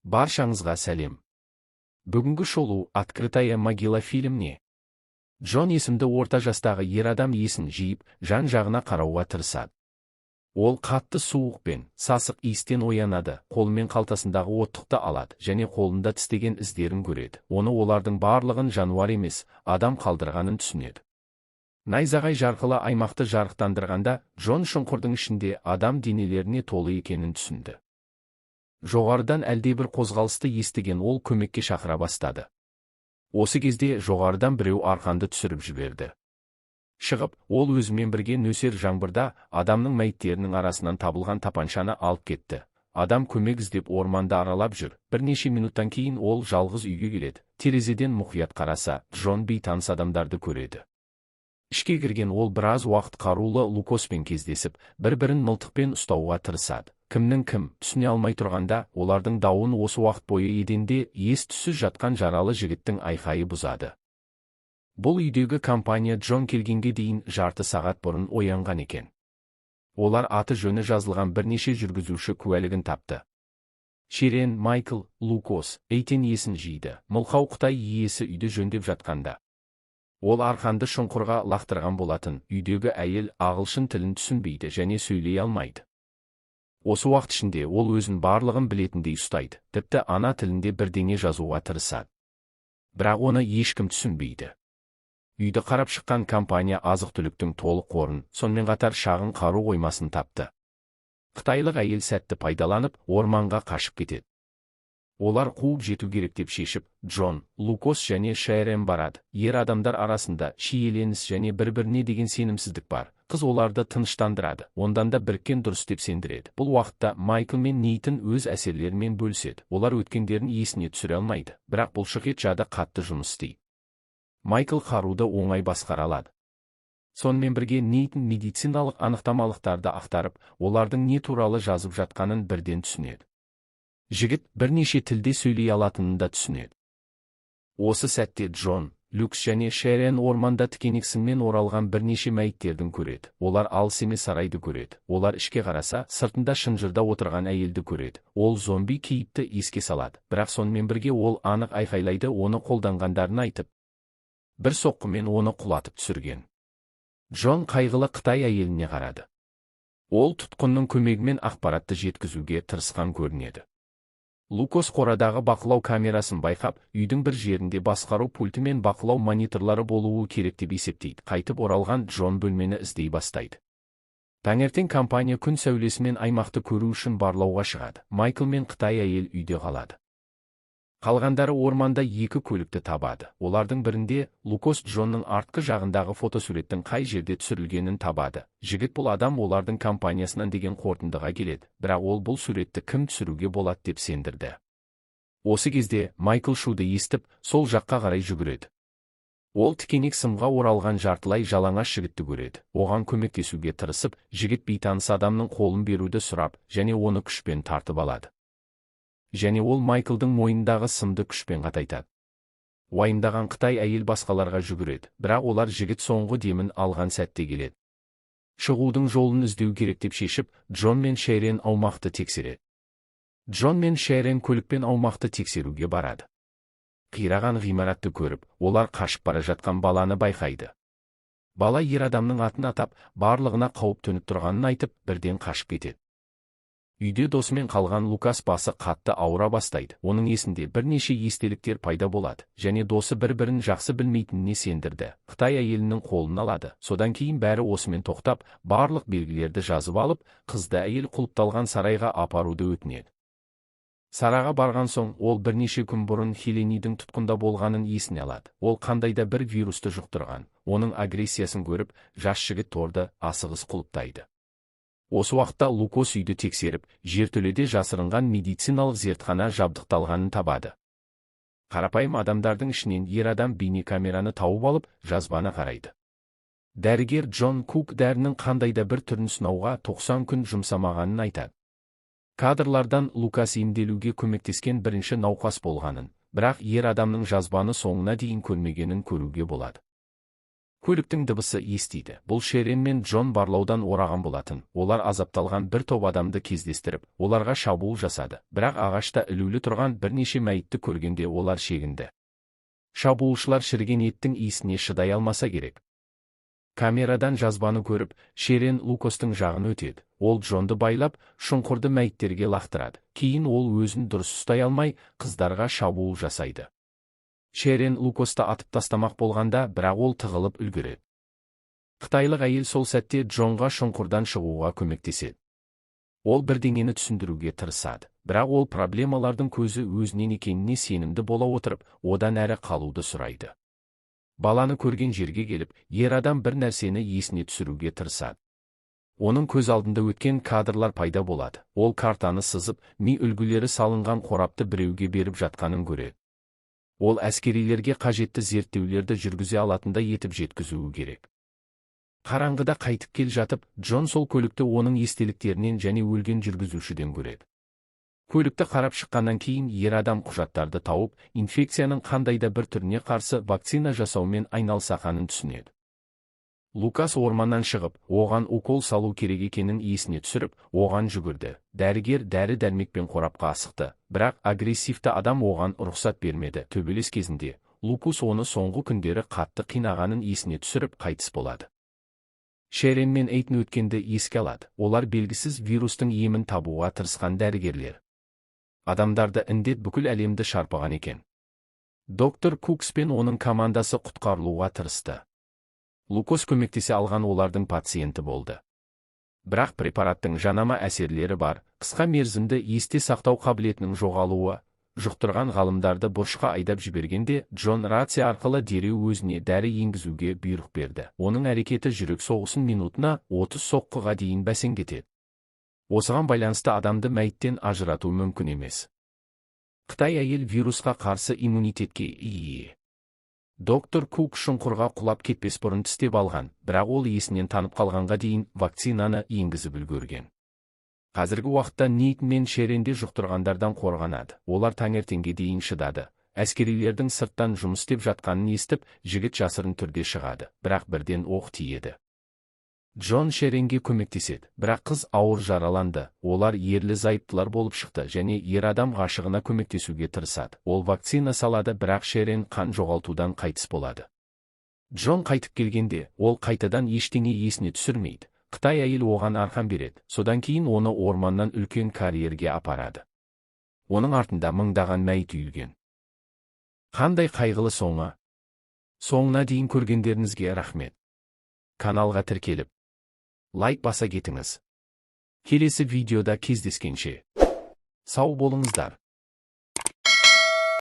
Баршаңызға сәлем. Бүгінгі шолу «Открытая могила» фильміне. Джон есімді орта жастағы ер адам есін жиып, жан-жағына қарауға тырысады. Ол қатты суық пен сасық иістен оянады, қолымен қалтасындағы оттықты алады және қолында тістеген іздерін көреді. Оны олардың барлығын жануар емес, адам қалдырғанын түсінеді. Найзағай жарқылы аймақты жарықтандырғанда, Джон шұңқырдың ішінде адам денелеріне толы екенін түсінді. Жоғарыдан әлдебір қозғалысты естіген ол көмекке шақыра бастады. Осы кезде жоғарыдан біреу арқанды түсіріп жіберді. Шығып, ол өзімен бірге нөсер жаңбырда адамның мәйіттерінің арасынан табылған тапаншаны алып кетті. Адам көмек іздеп орманды аралап жүр. Бірнеше минуттан кейін ол жалғыз үйге келеді. Терезеден мұқият қараса, Джон бейтаныс адамдарды көреді. Ішке кірген ол біраз уақыт қарулы Лукоспен кездесіп, бір-бірін мылтықпен ұстауға тырысады. Кімнің кім, түсіне алмай тұрғанда, олардың дауын осы уақыт бойы еденде ес-түссіз жатқан жаралы жігіттің айқайы бұзады. Бұл үйдегі компания Джон келгенге дейін жарты сағат бұрын оянған екен. Олар аты жөні жазылған бірнеше жүргізуші куәлігін тапты. Шерен, Майкл, Лукос, Эйтен есін жиды. Мылқау қытай иесі үйді жөндеп жатқанда. Ол арқанды шұңқырға лақтырған болатын. Үйдегі әйел ағылшын тілін түсінбейді және сөйлей алмайды. Осы уақыт ішінде ол өзін барлығын білетіндей ұстайды, тіпті ана тілінде бірдеңе жазуға тырысады. Бірақ оны ешкім түсінбейді. Үйді қарап шыққан компания азық-түліктің толық қорын, сонымен қатар шағын қару қоймасын тапты. Қытайлық әйел сәтті пайдаланып, орманға қашып кетеді. Олар қуып жету керек деп шешіп, Джон, Лукос және Шерен барады. Ер адамдар арасында шиеленіс және бір-біріне деген сенімсіздік бар. Қыз оларды тыныштандырады, ондан да біріккен дұрыс деп сендіреді. Бұл уақытта Майкл мен Нейтан өз әсерлерімен бөліседі. Олар өткендерін есіне түсіре алмайды, бірақ бұлшықет жады қатты жұмыс істейді. Майкл қаруды оңай басқара алады. Сонымен бірге Нейтан медициналық анықтамалықтарды ақтарып, олардың не туралы жазып жатқанын бірден түсінеді. Жігіт бірнеше тілде сөйлей алатынын да түсінеді. Осы сәтте Джон, Люкс және Шерен орманда тікенек сыммен оралған бірнеше мәйіттердің көреді. Олар алыс емес сарайды көреді. Олар ішке қараса, сыртында шынжырда отырған әйелді көреді. Ол зомби кейіпті еске салады. Бірақ сонымен бірге ол анық айқайлайды, оны қолданғандарын айтып, бір соққымен оны құлатып түсірген. Джон қайғылы қытай әйеліне қарады. Ол тұтқынның көмегімен ақпаратты жеткізуге тырысқан көрінеді. Лукос қорадағы бақылау камерасын байқап, үйдің бір жерінде басқару пульті мен бақылау мониторлары болуы керек деп есептейді. Қайтып оралған Джон бөлмені іздей бастайды. Таңертең компания күн сәулесімен аймақты көру үшін барлауға шығады. Майкл мен қытай әйел үйде қалады. Қалғандары орманда екі көлікті табады. Олардың бірінде Лукос Джонның артқы жағындағы фотосуреттің қай жерде түсірілгенін табады. Жігіт бұл адам олардың компаниясынан деген қорытындыға келеді. Бірақ ол бұл суретті кім түсіруге болады деп сендірді. Осы кезде Майкл шуды естіп, сол жаққа қарай жүгіреді. Ол тікенек сымға оралған жартылай жалаңаш жігітті көреді. Оған көмектесуге тырысып, жігіт бейтаныс адамның қолын беруді сұрап, және оны күшпен тартып алады. Және ол Майклдың мойнындағы сымды күшпен қатайтады. Уайымдаған қытай әйел басқаларға жүгіреді, бірақ олар жігіт соңғы демін алған сәтте келеді. Шығудың жолын іздеу керек деп шешіп, Джон мен Шерен аумақты тексереді. Джон мен Шерен көлікпен аумақты тексеруге барады. Қираған ғимаратты көріп, олар қашып бара жатқан баланы байқайды. Бала ер адамның атын атап, барлығына қауіп төніп тұрғанын айтып, бірден қашып кетеді. Үйде досымен қалған Лукас басы қатты ауыра бастайды. Оның есінде бірнеше естеліктер пайда болады, және досы бір-бірін жақсы білмейтініне сендірді. Қытай әйелінің қолын алады. Содан кейін бәрі осымен тоқтап, барлық белгілерді жазып алып, қызды әйел құлыпталған сарайға апаруды өтінеді. Сараға барған соң, ол бірнеше күн бұрын Хеленидің тұтқында болғанын есіне алады. Ол қандай да бір вирусты жұқтырған. Оның агрессиясын көріп, жас жігіт торды асығыс құлыптайды. Осы уақытта Лукос үйді тексеріп, жертөледе жасырынған медициналық зертхана жабдықталғанын табады. Қарапайым адамдардың ішінен ер адам бейнекамераны тауып алып, жазбаны қарайды. Дәрігер Джон Кук дәрінің қандай да бір түрін сынауға 90 күн жұмсамағанын айтады. Кадрлардан Лукас емделуге көмектескен бірінші науқас болғанын, бірақ ер адамның жазбаны соңына дейін көрмегенін көруге болады. Көліктің дыбысы естиді. Бұл Шерен мен Джон барлаудан ораған болатын. Олар азапталған бір топ адамды кездестіріп, оларға шабуыл жасады. Бірақ ағашта ілулі тұрған бірнеше мәйітті көргенде, олар шегінді. Шабуылшылар шіріген еттің иісіне шыдай алмаса керек. Камерадан жазбаны көріп, Шерен Лукастың жағын өтеді. Ол Джонды байлап, шұңқырды мәйіттерге лақтырады. Кейін ол өзін дұрыс ұстай алмай, қыздарға шабуыл жасайды. Шерен Лукасты атып тастамақ болғанда, бірақ ол тығылып үлгереді. Қытайлық әйел сол сәтте Джонға шұңқырдан шығуға көмектеседі. Ол бірдеңені түсіндіруге тырысады, бірақ ол проблемалардың көзі өзінен екеніне сенімді бола отырып, одан әрі қалуды сұрайды. Баланы көрген жерге келіп, ер адам бір нәрсені есіне түсіруге тырысады. Оның көз алдында өткен кадрлар пайда болады. Ол картаны сызып, ми үлгілері салынған қорапты біреуге беріп жатқанын көреді. Ол әскерилерге қажетті зерттеулерді жүргізе алатындай етіп жеткізуі керек. Қараңғыда қайтып кел жатып, Джон сол көлікті оның естеліктерінен және өлген жүргізушіден көреді. Көлікті қарап шыққаннан кейін ер адам құжаттарды тауып, инфекцияның қандай да бір түріне қарсы вакцина жасаумен айналысқанын түсінеді. Лукас орманнан шығып, оған укол салу керек екенін есіне түсіріп, оған жүгірді. Дәрігер дәрі-дәрмекпен қорапқа асықты, бірақ агрессивті адам оған рұқсат бермеді. Төбелес кезінде Лукас оны соңғы күндері қатты қинағанын есіне түсіріп, қайтыс болады. Шерен мен Эйтін өткенді еске алады. Олар белгісіз вирустың емін табуға тырысқан дәрігерлер. Адамдарды індет бүкіл әлемді шарпыған екен. Доктор Кукс пен оның командасы құтқарылуға тырысты. Лукас көмектесе алған олардың пациенті болды. Бірақ препараттың жанама әсерлері бар: қысқа мерзімді есте сақтау қабілетінің жоғалуы. Жұқтырған ғалымдарды бұрышқа айдап жібергенде, Джон рация арқылы дереу өзіне дәрі енгізуге бұйрық берді. Оның әрекеті жүрек соғысын минутына 30 соққыға дейін бәсеңдетеді. Осыған байланысты адамды мәйіттен ажырату мүмкін емес. Қытай әйел вирусқа қарсы иммунитетке ие. Доктор Кук шұңқырға құлап кетпес бұрын тістеп алған, бірақ ол есінен танып қалғанға дейін вакцинаны енгізіп үлгерген. Қазіргі уақытта Нейт мен Шеренде жұқтырғандардан қорғанады. Олар таңертеңге дейін шыдады. Әскерилердің сырттан жұмыс істеп жатқанын естіп, жігіт жасырын түрде шығады, бірақ бірден оқ тиеді. Джон Шеренге көмектеседі, бірақ қыз ауыр жараланды. Олар ерлі зайыптылар болып шықты және ер адам ғашығына көмектесуге тырысады. Ол вакцина салады, бірақ Шерен қан жоғалтудан қайтыс болады. Джон қайтып келгенде, ол қайтадан ештеңе есіне түсірмейді. Қытай әйел оған арқан береді. Содан кейін оны орманнан үлкен карьерге апарады. Оның артында мыңдаған мәйіт үйілген. Қандай қайғылы соңы! Соңына дейін көргендеріңізге рахмет. Каналға тіркеліп, лайк баса кетіңіз. Келесі видеода кездескенше. Сау болыңыздар.